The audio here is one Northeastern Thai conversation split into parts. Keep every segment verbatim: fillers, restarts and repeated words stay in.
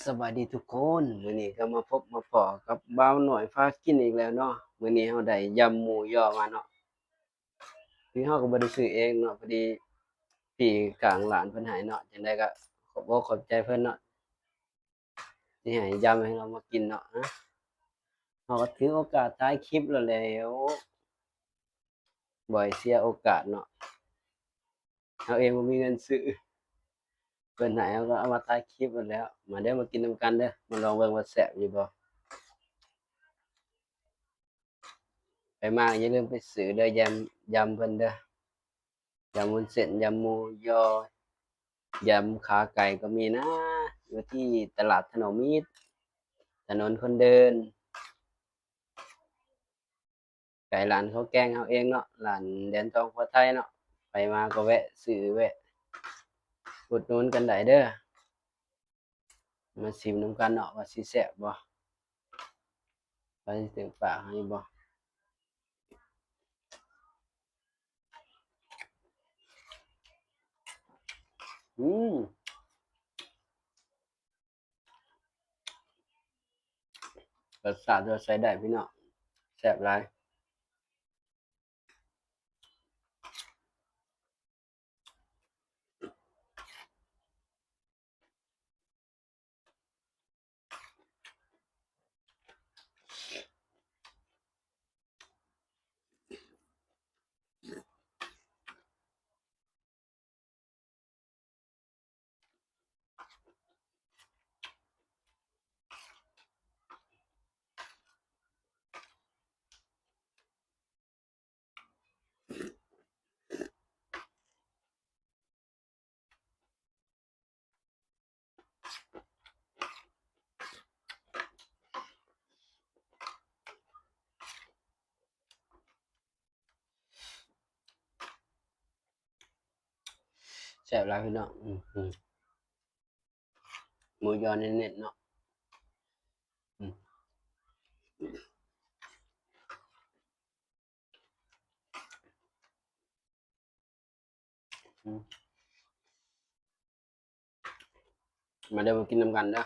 สบายดีทุกคน มื้อนี้ก็มาพบมาพ้อกับบ่าวน้อยพากินอีกแล้วเนาะ มื้อนี้เฮาได้ยำหมูยอมาเนาะ คือเฮาก็บ่ได้ซื้อเองเนาะ พอดีพี่ข้างร้านเพิ่นให้เนาะ จั่งใดก็ขอบอกขอบใจเพิ่นเนาะ ที่ให้ยำให้เรามากินเนาะ นะ เฮาก็ถือโอกาสถ่ายคลิปแล้วแหละ บ่อยเสียโอกาสเนาะ เฮาเองบ่มีเงินซื้อ เพิ่นให้เฮาก็เอามาถ่ายคลิปนั่นแหล้ว มาเด้อ มากินนำกันเด้อ มาลองเบิ่งว่าแซ่บอยู่บ่ ไปมาอย่าลืมไปซื้อเด้อ ยำ ยำเพิ่นเด้อ ยำวุ้นเส้น ยำหมูยอ ยำขาไก่ก็มีนะ อยู่ที่ตลาดถนอมมิตร ถนนคนเดิน ไก่ร้านข้าวแกงเฮาเองเนาะ ร้านแดนทองครัวไทยเนาะ ไปมาก็แวะซื้อแวะอุดหนุนกันได้เด้อ มาชิมนำกันเนาะ ว่าสิแซ่บบ่ ว่าสิถึกปากเฮาอยู่บ่ อืม รสชาติก็ใช้ได้พี่น้อง แซ่บหลาย แซ่บหลายพี่น้อง อืม อืม หมูยอเน้นๆเนาะ อืม อืม มาเด้อ มากินนำกันเด้อ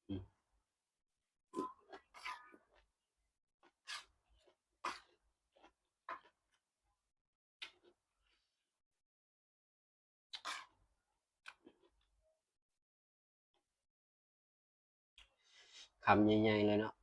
อืม คำใหญ่ๆเลยเนาะ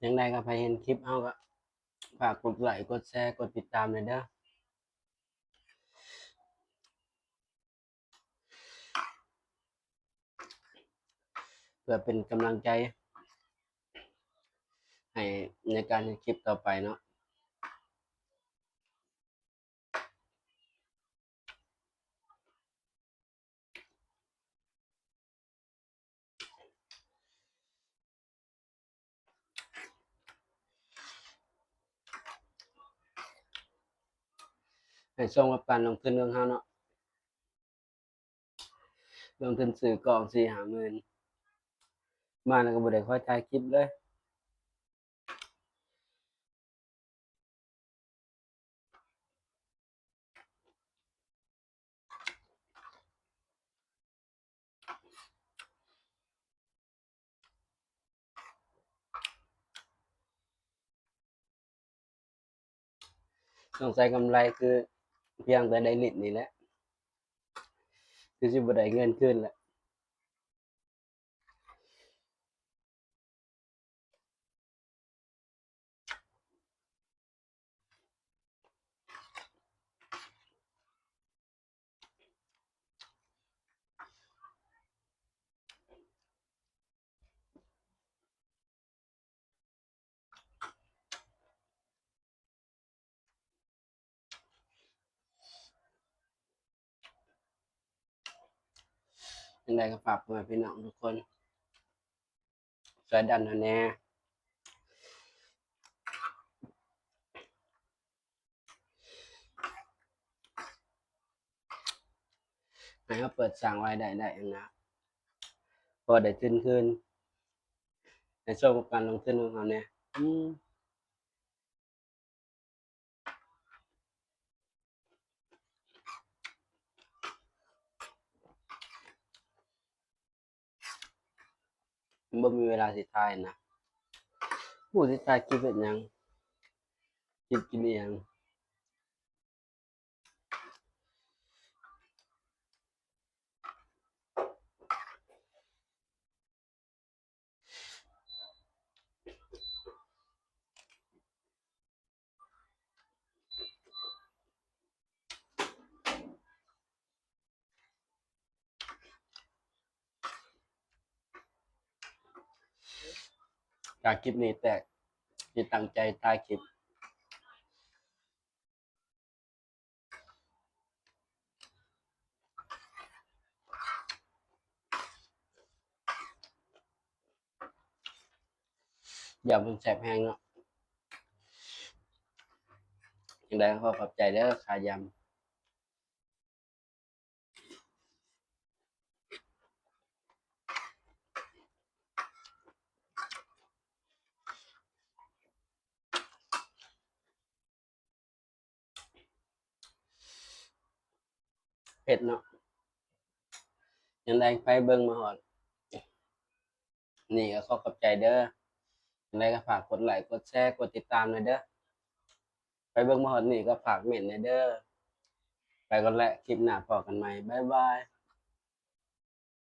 จั่งใดก็ใครเห็นคลิปเฮาก็ฝากกดไลค์ กดแชร์ กดติดตามเลยเด้อ เพื่อเป็นกำลังใจ ให้ในการเฮ็ดคลิปต่อไปเนาะ สมกับการลงทุนของเฮาเนาะ ลงทุนซื้อกล่องสี่ห้าหมื่น มาแล้วก็บ่ได้ค่อยถ่ายคลิปเลย ต้องใช้กำไรคือเพียงแต่ได้ลิตรนี่แหละ คือสิบ่ได้เงินคืนแหละ ยังไงก็ฝากพ่อแม่พี่น้องทุกคน ช่วยดันเอาแน่ ให้เขาเปิดสร้างรายได้ได้นะ พอได้ทุนคืน ในช่วงของการลงทุนของเขาเนี่ย อืม บ่มีเวลาสิถ่ายนะ ผู้สิถ่ายคลิปเฮ็ดหยัง คลิปกินอีหยัง จากคลิปนี้แตก ที่ตั้งใจถ่ายคลิป ยำมันแซ่บแฮงเนาะ จังใด๋ขอขอบใจเด้อ ค่ายำ เผ็ดเนาะ จังใด๋ไผเบิ่งมาฮอดนี่ก็ขอขอบใจเด้อ จังใด๋ก็ฝากกดไลก์ กดแชร์ กดติดตามหน่อยเด้อ ไผเบิ่งมาฮอดนี่ก็ฝากเม้นต์หน่อยเด้อ ไปก่อนแหละ คลิปหน้าพ้อกันใหม่ บ๊ายบาย